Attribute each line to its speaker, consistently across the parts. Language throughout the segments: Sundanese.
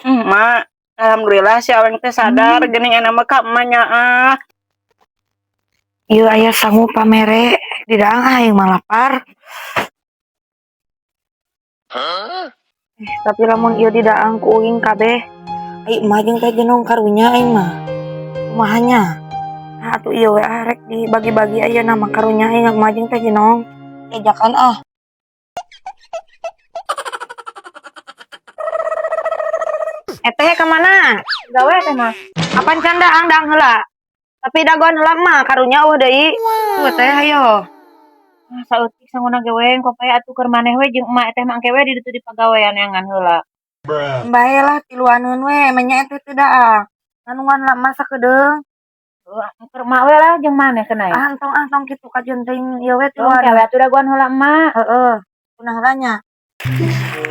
Speaker 1: Mak, alhamdulillah si Aweng teh sadar geuning enak mah ka emak nyaah.
Speaker 2: Ieu aya sangu pamere di daang aing mah lapar. Tapi lamun ieu di daang ku uing kabeh, ai emak jeung teh jenong karunya aing mah. Kumaha nya? Nah, atuh ieu we ah rek dibagi-bagi ayeuna mah karunya aing emak jeung teh jenong. Ejakan ah. Eteh ka mana?
Speaker 3: Gawe teh mah.
Speaker 2: Apan can daang daang heula. Tapi dagoan heula mah karunya eueuh deui. Tuh teh hayo.
Speaker 3: Ah, saeutik sanguna ge we engko atuh keur maneh we jeung emak teh mangke we di ditu di pagawean neangan heula.
Speaker 2: Bae lah tiluaneun we menya teh teu daang. Nganungan lah mah sakedeung.
Speaker 3: Heuh, keur emak we lah jeung maneh cenah.
Speaker 2: Ah entong ah tong kitu kajeun teuing ieu we
Speaker 3: Tong
Speaker 2: tiluan.
Speaker 3: kewe atuh dagoan heula emak.
Speaker 2: Heeh. Kunah heula nya.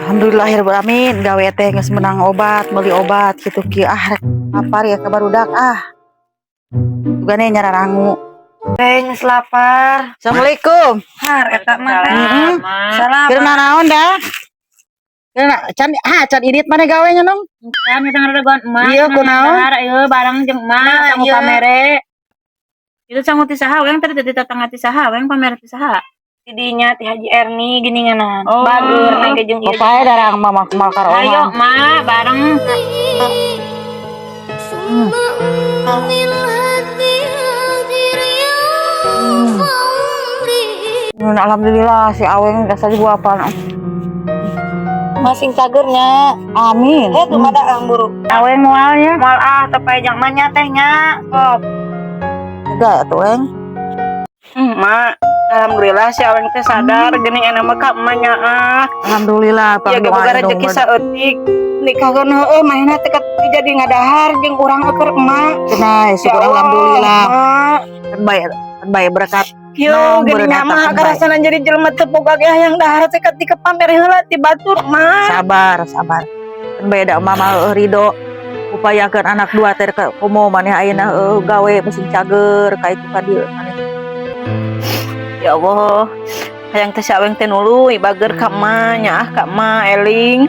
Speaker 4: Alhamdulillahirabbil alamin gawe teh geus menang obat, meuli obat kitu kieu ah rek lapar ya ka barudak ah. Sugane nyararangu.
Speaker 2: Teh geus lapar.
Speaker 4: Assalamualaikum.
Speaker 2: Har eta mah teh.
Speaker 4: Heeh.
Speaker 2: Salam.
Speaker 4: Keur nanaon dah? Keur can ah can indit maneh gawe nya nong?
Speaker 3: Kan kita ngadagoan emak.
Speaker 4: Iya, kunaon?
Speaker 3: Dahar ieu barang jeung emak
Speaker 2: Nah,
Speaker 3: sangu
Speaker 2: iya.
Speaker 3: pamere. Itu sangu ti saha we tadi tadi tetangga ti saha we pamere ti saha.
Speaker 2: Ti dinya ti Haji Erni geuninganan.
Speaker 3: Oh.
Speaker 2: Bager nang ge jeung ieu.
Speaker 4: Popae darang mama kumal
Speaker 3: Ayo
Speaker 4: karohan.
Speaker 3: emak bareng.
Speaker 4: Alhamdulillah si Aweng geus buapan.
Speaker 2: Masing cagernya.
Speaker 4: Amin.
Speaker 2: Eh tuh mah daang buru.
Speaker 4: Aweng moalnya.
Speaker 2: Moal ah teu pae jang mah nya teh nya. Kop.
Speaker 4: Enggak tuh, Eng.
Speaker 1: Mak, alhamdulillah si Aweng teh sadar geuning enak mah ka emak nyaah.
Speaker 4: Alhamdulillah
Speaker 1: Ya ge boga rezeki saeutik. Nikahkeun heueuh manehna teh jadi ngadahar jeung urang keur emak.
Speaker 4: Cenah,
Speaker 1: Ya
Speaker 4: syukur
Speaker 1: Allah,
Speaker 4: alhamdulillah.
Speaker 1: Emak.
Speaker 4: Kan bae kan bae berkat.
Speaker 1: Kieu
Speaker 4: Nong,
Speaker 1: geuning
Speaker 4: beureunan
Speaker 1: mah
Speaker 4: kan bae.
Speaker 1: karasana jadi jelema teu boga ge hayang dahar teh ketika pamer heula ti batur mah.
Speaker 4: Sabar, sabar. Kan bae da mama heueuh ridho. Upayakeun anak dua teh ke komo maneh ayeuna heueuh gawe mesin cager ka itu ka dieu maneh.
Speaker 1: Ya Allah, hayang teh si Aweng teh nuluy bager ka emak nyaah ka emak eling.